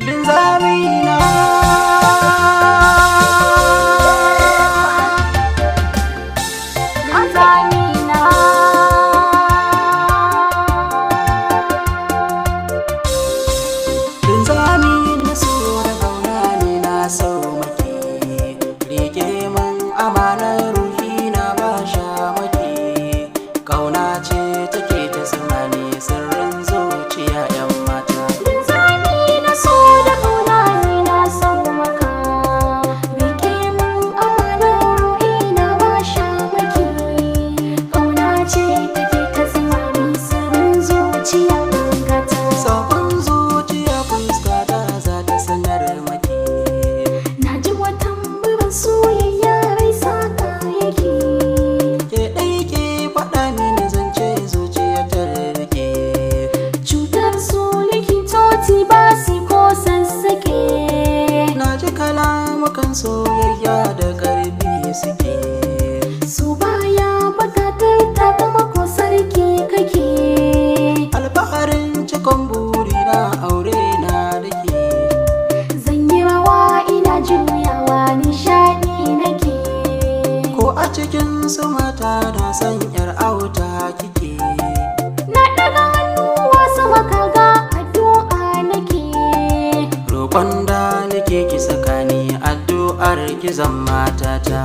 Linzamina, Linzamina. Linzami na so da kauna ne na sau maki. Rike min amanar ruhi na ba sha maki. Kauna ce take ta tsimani sirrin zuciya 'yan mata. Linzami na so da kauna ne na sau maka. Rike mun amanar ruhi na ba sha maki. Kauna ce take ta tsimani sirrin zuciya gata. Sakon zuciya fuska ta za ta sanar maki. Na ji watan burin soyayya rai saka yake. Ke ɗai ke faɗa mini zance zuciya ta rike. Cutar su likitoci ba su ko sassaƙe. Na ji kalamukan soyayya da ƙarfi suke. Su baya bukatar takamako sarki kake. Alfaharin cikon buri na aure na dake. Zan yi rawa ina juyawa nishaɗi nake. Ko a cikin su mata na san yar auta kike. Na ɗaga hannuwa sama kaga addu'a nake. Roƙon da nake ki saka ni addu'ar ki zan matata.